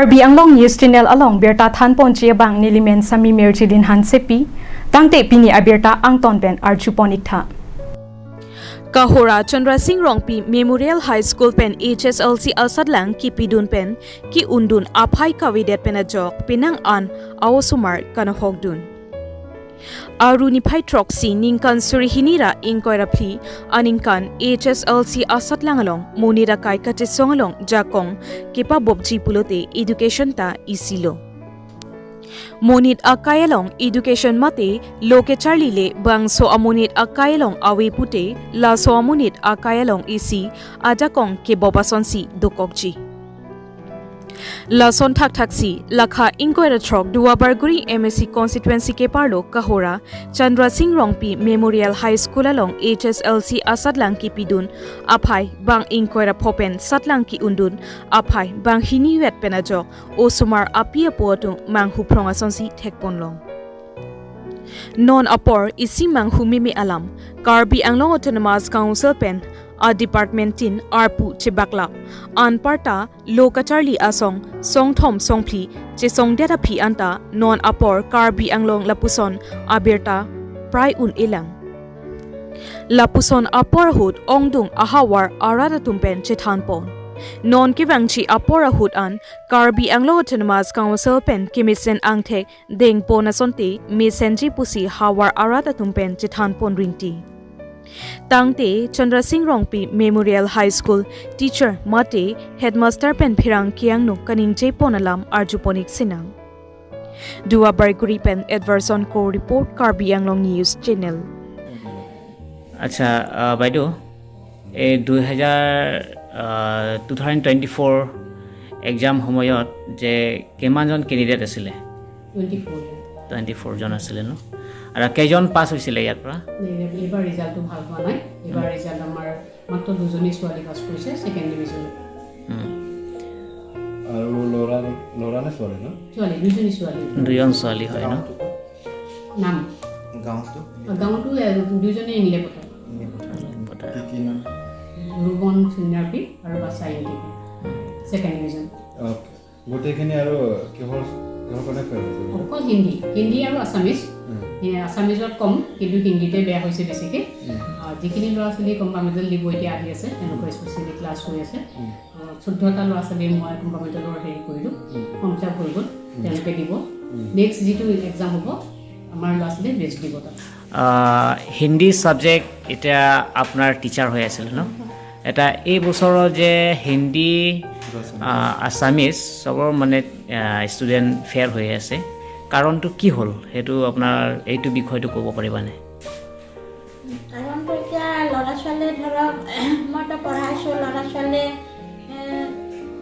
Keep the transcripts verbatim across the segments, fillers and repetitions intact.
Karbi Anglong News Channel along birta thanponji abang nelimen Sami Mirjilin Hansepi, tangte pini abirta angton pen arjupon iktha. Kahora Chandra Singh Rongpi Memorial High School pen H S L C asatlang kipidun pen ki-undun aphai kavedet pen ajok penang an a-osomar kanohokdun. Aru niphai throksi ningkan suri hini ra ingkoi ra phli aningkan H S L C asatlang along monit akai kachesong along jakong kepabopji pulote education ta isilo. Monit akai along education mate lo kecharli le bangso amonit akai along ave pute laso amonit akai along isi ajakong kebop asonsi dokokji. Lason thakthaksi lakha ingkoi ra throk Duarbagori M A C constituency keparlo Kahora Chandra Singh Rongpi Memorial High School along H S L C asatlang kipidun aphai bang ingkoi ra pho pen satlang ki-undun aphai bang hinivet pen ajok osomar api apo atum manghu phrong asonsi thekponlong. Non apor isi manghu meme alam Karbi Anglong Autonomous Council pen a-department tin arpu chebaklap. Anparta lo kacharli asong songthom songphli chesongdet aphi anta non apor Karbi Anglong lapuson abirta prai un-elang. Lapuson apor ahut ongdung ahavar arat atum pen chethanpon. Non kevangji apor ahut an Karbi Anglong Autonomous Council pen kemesen angthek dengpon asonte mesenji pusi havar arat atum pen chethanpon rinti. Tangte Chandra Singh Rongpi Memorial High School teacher mate headmaster pen phirang kiang nuk kaningjepon alam arjupon iksinang. Duarbagori pen Edwardson Kro report, Karbi Anglong News Channel. আচ্ছা, আহ, বাইদেউ, এই দুই হাজাৰ, আহ, two thousand twenty four exam সময়ত যে কিমানজন কেণ্ডিডেট আছিলে? Twenty four. টুৱেণ্টি ফ'ৰজন আছিলে ন? আৰু কেইজন পাছ হৈছিলে ইয়াৰ পৰা? নাই, এইবাৰ ৰিজাল্টটো ভাল হোৱা নাই। এইবাৰ হুম। ৰিজাল্ট আমাৰ মাত্ৰ দুজনী ছোৱালী পাছ কৰিছে ছেকেণ্ড ডিভিজনত। হুম। আৰু ল'ৰা, ল'ৰা নে ছোৱালী ন? ছোৱালী, দুজনী ছোৱালী। দুজন ছোৱালী হয় ন? গাঁৱটো ক'ত? নাম? গাঁৱটো? গাঁৱটো, এ, দুজনী ইংলে পথাৰ। ইংলে পথাৰ। ইংলে পথাৰ। কি, কি নাম? ৰুবন চিনিয়ৰ পি আৰু বাছা ইংটি পি। হুম। Second division. অ'কে। গোটেইখিনি আৰু কিহৰ, কিহৰ কাৰণে ফেইল হৈছে? অকল হিন্দী, হিন্দী আৰু আছামিজ। উম। এ, আছামিজত কম, কিন্তু হিন্দীতে বেয়া হৈছে বেছিকে। উম। আ, যিখিনি ল'ৰা ছোৱালী কম্পাৰ্টমেণ্টেল দিব এতিয়া আহি আছে, তেওঁলোকৰ স্পেচিয়েলি ক্লাছ হৈ আছে। উম। আ, চৈধ্যটা ল'ৰা ছোৱালী মই কম্পাৰ্টমেণ্টেলৰ হেৰি কৰিলোঁ, উম। ফৰ্ম ফিল আপ হৈ গ'ল, উম। তেওঁলোকে দিব। উম। নেক্সট যিটো এক্সাম হ'ব, আমাৰ ল'ৰা ছোৱালীয়ে বেষ্ট দিব তাত। আহ, হিন্দী ছাবজেক্ট এতিয়া আপোনাৰ টিচাৰ হৈ আছিল ন? এটা এই বছৰৰ যে হিন্দী, আহ, আছামিজ চবৰ মানে, আহ, ষ্টুডেণ্ট ফেইল হৈ আছে, কাৰণটো কি হ'ল? সেইটো আপোনাৰ এইটো বিষয়টো ক'ব পাৰিবানে? কাৰণটো এতিয়া ল'ৰা ছোৱালীয়ে ধৰক, মইতো পঢ়াইছোঁ, ল'ৰা ছোৱালীয়ে, এ,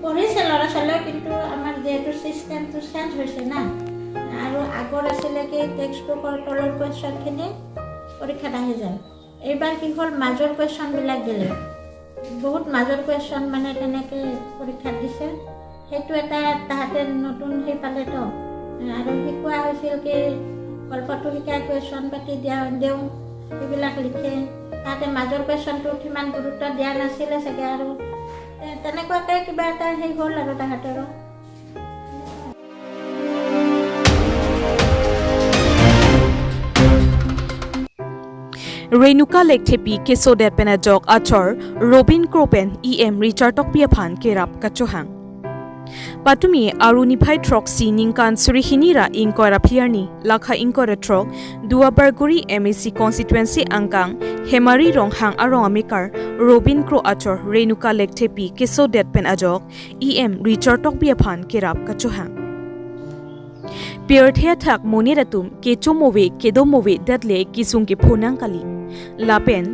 পঢ়িছে ল'ৰা ছোৱালীয়ে, কিন্তু আমাৰ যিহেতু ছিষ্টেমটো চেঞ্জ হৈছে না, আৰু আগৰ আছিলে কি টেক্সট বুকৰ তলৰ কুৱেশ্যনখিনি পৰীক্ষাত আহি যায়। এইবাৰ কি হ'ল, মাজৰ কুৱেশ্যনবিলাক দিলে, বহুত মাজৰ কুৱেশ্যন মানে তেনেকে পৰীক্ষাত দিছে। সেইটো এটা তাহাঁতে নতুন সেই পালে তো। আৰু শিকোৱা হৈছিল কি, গল্পটো শিকাই কুৱেশ্যন পাতি দিয়া, দিওঁ, সেইবিলাক লিখে। তাহাঁতে মাজৰ কুৱেশ্যনটোত সিমান গুৰুত্ব দিয়া নাছিলে চাগে আৰু। তে-, তেনেকুৱাকে কিবা এটা সেই হ'ল আৰু তাহাঁতৰো। Renuka Lekthepi kesodet pen ajok achor Robin Kro pen E M Richard Tokbi aphan kerap kachohang. Patumi aru niphai throksi ningkan suri hini ra ingkoi ra phli arni lakha ingkoi ra throk Duarbagori M A C constituency angkang Hemari Ronghang arong amekar Robin Kro achor Renuka Lekthepi kesodet pen ajok E M Richard Tokbi aphan kerap kachohang. Pirthe athak monit atum kecho move kedo move datle kesung kepho nang kali. Lapen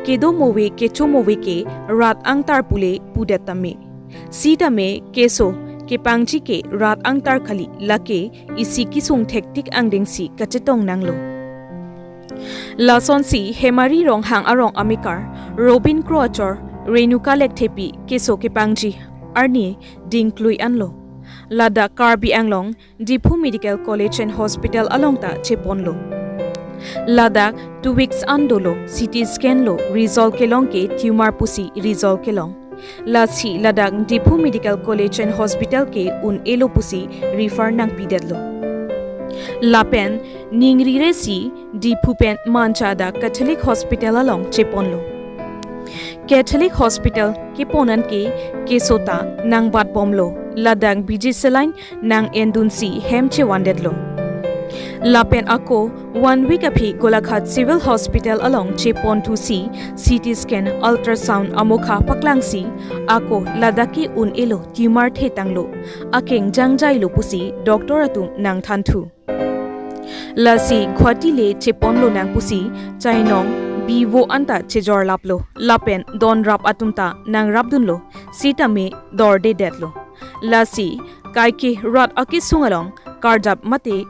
kedo move kecho move ke rat angtar pule pudet tame. Sitame keso kepangji ke rat angtar kali, lake isi kesung thektik angdengsi kachetong nanglo. Lasonsi Hemari Ronghang arong amekar Robin Kro achor Renuka Lekthepi keso kepangji arni dingklui anlo. Ladak Karbi Anglong Diphu Medical College and Hospital along ta cheponlo. Ladak two weeks an dolo, C T scan lo, result kelong ke tumor pusi result kelong. Lasi ladak Diphu Medical College and Hospital ke un-elo pusi refer nangpidetlo. Lapen ningrire si Diphu pen Manja adak Catholic Hospital along cheponlo. Catholic Hospital kepon an ke keso ta nangbatbomlo, ladak B G saline nang-endunsi hem chevandetlo. Lapen ako one week aphi Golaghat Civil Hospital along cheponthusi C T scan, ultrasound amokha paklangsi ako ladak ke un-elo, tumor thetanglo, akeng jangjailo pusi doctor atum nangthanthu. Lasi Guwahati le cheponlo nang pusi chainong bivo anta chejorlaplo, lapen donrap atum ta nangrapdunlo, sitame dordedetlo. Lasi kaike rat akesung along karjap mate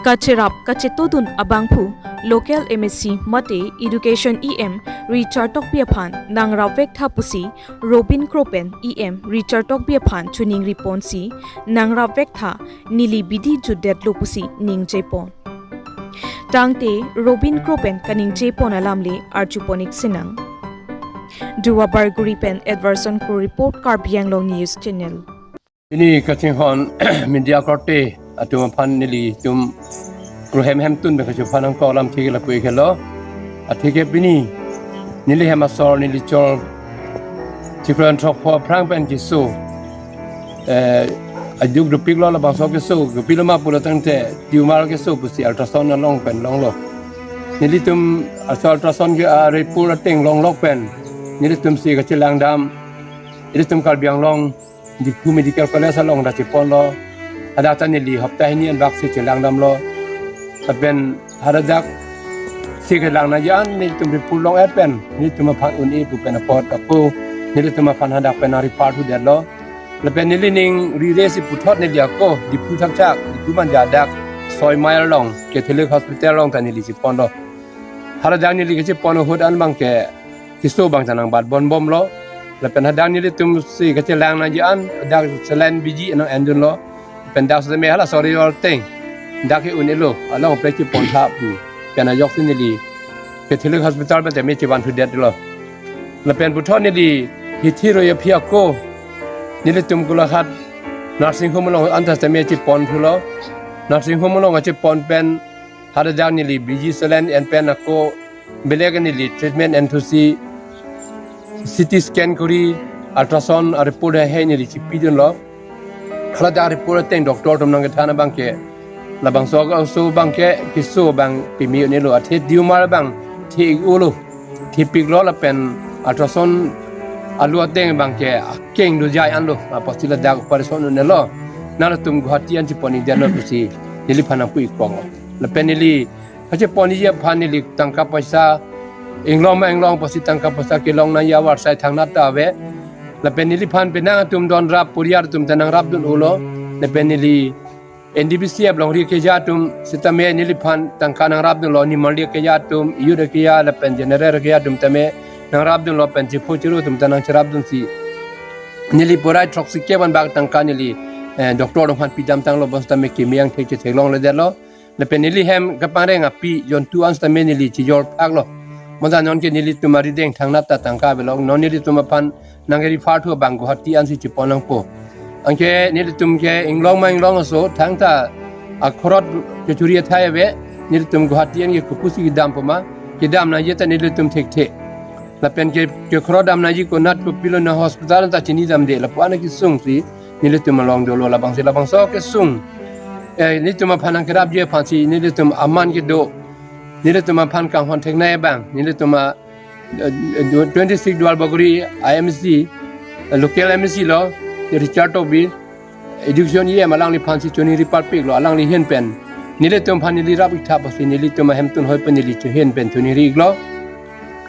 kacherap kachetodun abangphu local M A C mate Education E M Richard Tokbi aphan nangrapvektha pusi Robin Kro pen E M Richard Tokbi aphan choningriponsi nangrapvektha, neli bidi jutdetlo pusi ningjepon. Tangte Robin Kro pen kaningjepon alam le arjupon-ik sinang. Duar Bagori pen Edwardson Kro report, Karbi Anglong News Channel. Pini kachinghon media korte atum aphan nelitum Kro hem hemtun pen kachuphan angko alam thik lapu-ik helo. Atheke pini neli hem asor neli chor chikron thokpho aphrang pen keso, eh, ajuk dopiklo, labangso keso kopilo ma pulo tangte tumor keso pusi ultrasound along pen longlo. Nelitum aso ultrasound ke, ah, report ateng longlok pen nelitum si kachelangdam, nelitum Karbi Anglong Diphu Medical College along dak cheponlo. Hadak ta neli hopta hini an bak si chelangdamlo. Lapen hadak si kelang nangji an nelitum report long-et pen nelitum aphan un-e pu pen apot ako nelitum aphan hadak pen nang-refer thudetlo. Lapen neli ningrire si puthot neli ako Diphu thakthak, Diphu Manja adak soi mile along Catholic Hospital along ta neli cheponlo. Hadak neli kachepon ahut an abang ke keso abang ta nangbatbonbomlo. Lapen hadak nelitum si kachelang nangji an dak saline B G nang-endunlo. Lapen dak seme hala sorry all thing, dak ke un-elo, along ple chepontha pu pen ajoksi neli Catholic Hospital pen tame chevanthudetlo. Lapen puthot neli hithi roi aphi ako nelitum Golaghat nursing home along anta tame cheponthulo. Nursing home along kachepon pen hadak neli B G saline en pen ako belek neli treatment enthusi C T scan kori ultrasound a-report he neli chipidunlo. Hadak report ateng doctor atum nangkethan abang ke labangso aso abang ke keso abang pimi un-elo, athe tumor abang the-ik-olo, thepiklo lapen ultrasound alu ateng abang ke akeng dojai anlo, apotsi ladak operation un-elo. Nangtum Guwahati an chepon-ikdetlo pusi neliphan nangpu-ik pong. Lapen neli kacheponji aphan neli tangka poisa inglong ma inglong pusi tangka poisa kelong nangji avarsai thangnat ta ave. Lapen neliphan penang atum donrap puriar atum ta nangrapdun-olo. Lapen neli N D B C F longri keja atum sitame neliphan tangka nangrapdunlo, nimarli keja atum, youth keja lapen general keja atum tame nangrapdunlo pen chipho chiru atum ta nangcherapdunsi neli purai throksi kep an bak tangka neli, eh, doctor atum aphan pidamtanglo, bonsitame kimi angthek chetheklongledetlo. Lapen neli hem kapangreng api jontu an sitame neli chijor phaklo. Bonta non ke nelitum arideng thangnat ta tangka avelong, non nelitum aphan nang-refer thu abang Guwahati ansi chepon nangpo. Anke nelitum ke inglong ma inglong aso thangta akhorot kechuri athai ave, nelitum Guwahati an ke kopusi kedampo ma, kedam nangji ta nelitum thekthe. Lapen ke, kekhorot dam nangji konat kopilo, na hospital ta chinidamde, lapu-an kesung si nelitum along dolo, labangsi labangso kesung. Eh, nelitum aphan nangkerapji aphansi nelitum aman kedo, nelitum aphan kanghon theknei abang nelitum a, eh, twenty-six Duar Bagori I M C, eh, local M C lo, Richard Tokbi, Education E M alangliphansi choningri parpiklo, alangli ahin pen nelitum aphan neli rap-iktha pusi nelitum ahemtun hoi pen neli cho ahin pen choningri-iklo.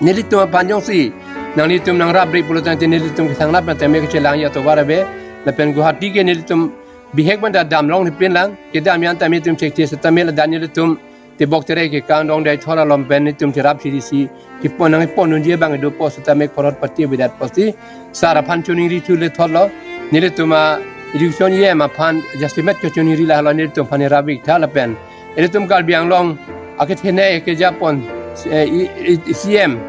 Nelitum aphan jongsi nanglitum nangrapri pulo tangte nelitum kethangnat pen tame kechelangji atovar ave. Lapen Guwahati ke nelitum bihek pen ta damlongpinlang, kedam an tame nelitum thekthe sitame ladak nelitum tebok tere kekang dongdai thor along pen nelitum cherap chirisi kepon nangponji abang do pu sitame khorot pati avedet pusi sar aphan choningri thule thotlo. Nelitum a-Education E M aphan jasemet kechoningri lahelo, nelitum aphan rap-iktha lapen ilitum Karbi Anglong akethenei kejapon, eh, i, i, C M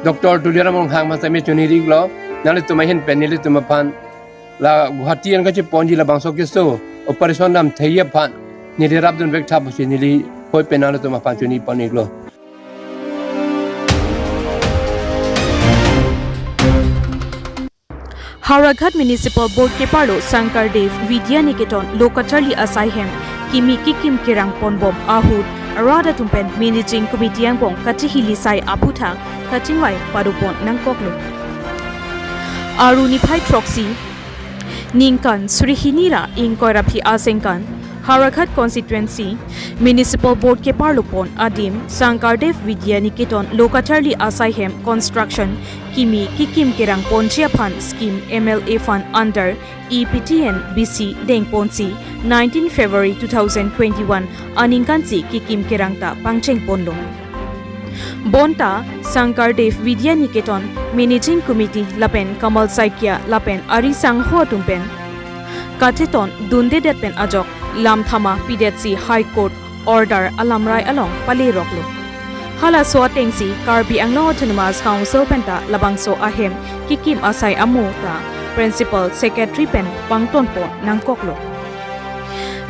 Doctor Tuliram Ronghang aphan tame choningri-iklo. nanglitum ahin pen nelitum aphan la Guwahati an kacheponji labangso keso operation lamthe aphan neli rapdun vek tha pusi neli hoi pen nanglitum aphan chini pon iklo. Howraghat Municipal Board keparlo Sankardev Vidya Niketan Lokacharli asai hem kimi kekim kerang ponbom ahut rat atum pen Managing Committee angbong kachihili sai aphuthak kachingvai padopon nangkoklo. Aru niphai throksi ningkan suri hini ra ingkoi ra phi asengkan Howraghat Constituency Municipal Board keparlo pon adim Sankardev Vidya Niketan Lokacharli asai hem construction kimi kekim kerang ponji aphan scheme M L A fund under E P T N B C dengponsi nineteen February two thousand twenty-one aningkansi kekim kerang ta pangcheng ponlo. Bonta Sankardev Vidya Niketan Managing Committee lapen Kamal Saikia lapen ari sangho atum pen kacheton dundedet pen ajok lam thama pidetsi High Court order alamrai along paleroklo. Halaso atengsi Karbi Anglong Autonomous Council penta labangso ahem kekim asai amo ta Principal Secretary pen pangtonpon nangkoklo.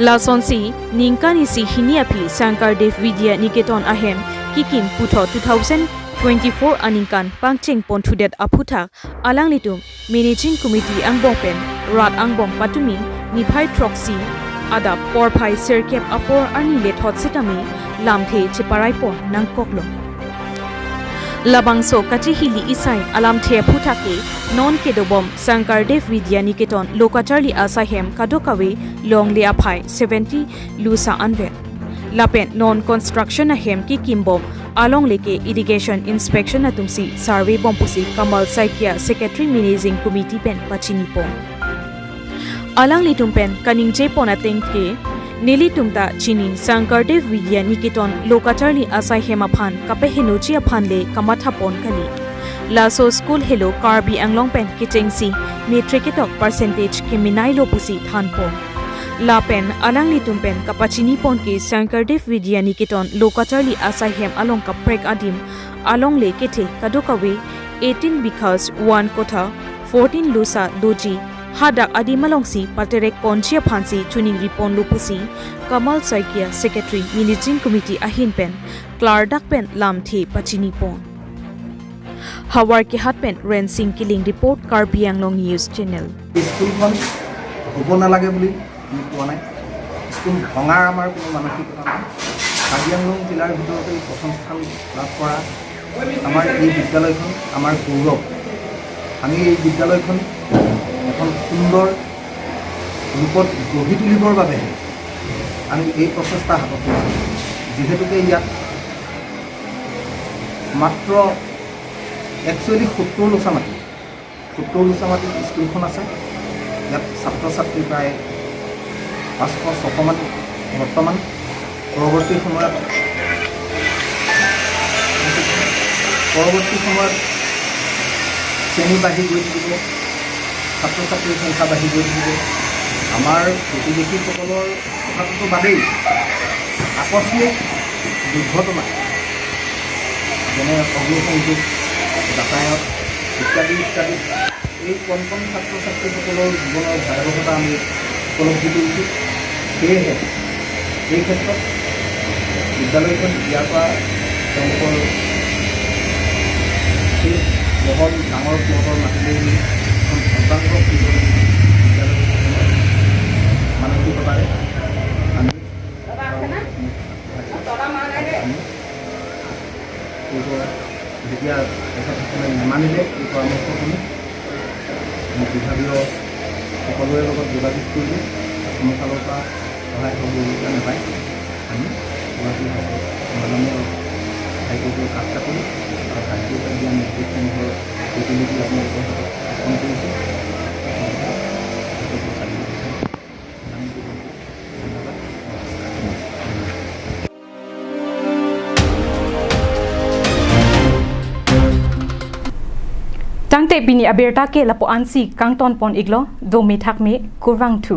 Lasonsi ningkan isi hini aphi Sankardev Vidya Niketan ahem kekim puthot two thousand twenty-four aningkan pangcheng ponthudet aphuthak alanglitum Managing Committee angbong pen rat angbong patumi niphai throksi adap porphai sirkep apor arni lethot sitame lamthe cheparai pon nangkoklo. Labangso kachihili isai alamthe aphuthak ke non kedobom Sankardev Vidya Niketan Lokacharli asai hem kadokave longle aphai seventy lusa anvet. Lapen non construction ahem kekimbom alongle ke irrigation inspection atumsi survey bom pusi Kamal Saikia Secretary Managing Committee pen pachini pon. Alanglitum pen kaningje pon ateng ke nelitum ta chini Sankardev Vidya Niketan Lokacharli asai hem aphan kapehenoji aphan le kamatha pon kali. Laso school helo Karbi Anglong pen kechengsi matric ketok percentage kemenailo pusi thanpon. Lapen alanglitum pen kapachini pon ke Sankardev Vidya Niketan Lokacharli asai hem along kaprek adim alongle kethe kadokave eighteen bighas one kotha fourteen lusa doji hadak adim alongsi paterek ponji aphansi chuningri ponlo pusi Kamal Saikia Secretary Managing Committee ahin pen klardak pen lamthe pachini pon. Howraghat pen Rensing Killing report, Karbi Anglong News Channel. স্কুলখন হ'ব নালাগে বুলি আমি কোৱা নাই। স্কুল ভঙাৰ আমাৰ কোনো মানসিকতা নাই। কাৰ্বি আংলং জিলাৰ ভিতৰতে প্ৰথম স্থান লাভ কৰা আমাৰ এই বিদ্যালয়খন আমাৰ গৌৰৱ। আমি এই বিদ্যালয়খন এখন সুন্দৰ ৰূপত গঢ়ি তুলিবৰ বাবেহে আমি এই প্ৰচেষ্টা হাতত লৈছোঁ। যিহেতুকে ইয়াত মাত্ৰ একচুৱেলি সত্তৰ লোচা মাটি, সত্তৰ লোচা মাটিত স্কুলখন আছে। ইয়াত ছাত্ৰ ছাত্ৰী প্ৰায় পাঁচশ ছশমান বৰ্তমান। পৰৱৰ্তী সময়ত, পৰৱৰ্তী সময়ত শ্ৰেণী বাঢ়ি গৈ থাকিব, ছাত্ৰ ছাত্ৰীৰ সংখ্যা বাঢ়ি গৈ থাকিব। আমাৰ প্ৰতিবেশীসকলৰ কথাটোতো বাদেই, আকস্মিক দুৰ্ঘটনা, যেনে অগ্নিসংযোগ, যাতায়াত ইত্যাদি ইত্যাদি, এই কণ কণ ছাত্ৰ ছাত্ৰীসকলৰ জীৱনৰ ভয়াৱহতা আমি উপলব্ধি কৰিছোঁ। সেয়েহে এই ক্ষেত্ৰত বিদ্যালয়খন ইয়াৰ পৰা তেওঁলোকৰ সেই বহল ডাঙৰ প্লটৰ মাটি লৈ নি এখন ভদ্ৰাংক বিদ্যালয় মানসিকতাৰে আমি এইটো যেতিয়া তেখেতসকলে নেমানিলে এই পৰামৰ্শখিনি, আমি বিভাগীয় সকলোৰে লগত যোগাযোগ কৰিলোঁ। কোনো ফালৰ পৰা সহায় সহযোগিতা নাপায়। আমি গুৱাহাটী হাইকোৰ্ট, মাননীয় হাইকোৰ্টৰ কাষ চাপিলোঁ আৰু হাইকোৰ্টে দিয়া নিৰ্দেশসমূহৰ প্ৰতিলিপি আপোনালোকৰ হাতত অৰ্পণ কৰিছোঁ। আপোনালোকে হাইকোৰ্টৰ চাৰিওফালে ধ্যান দিব। ধন্যবাদ। নমস্কাৰ। Tangte pini abirta ke lapu-ansi kangton pon iklo, dome thakme, kurvangthu.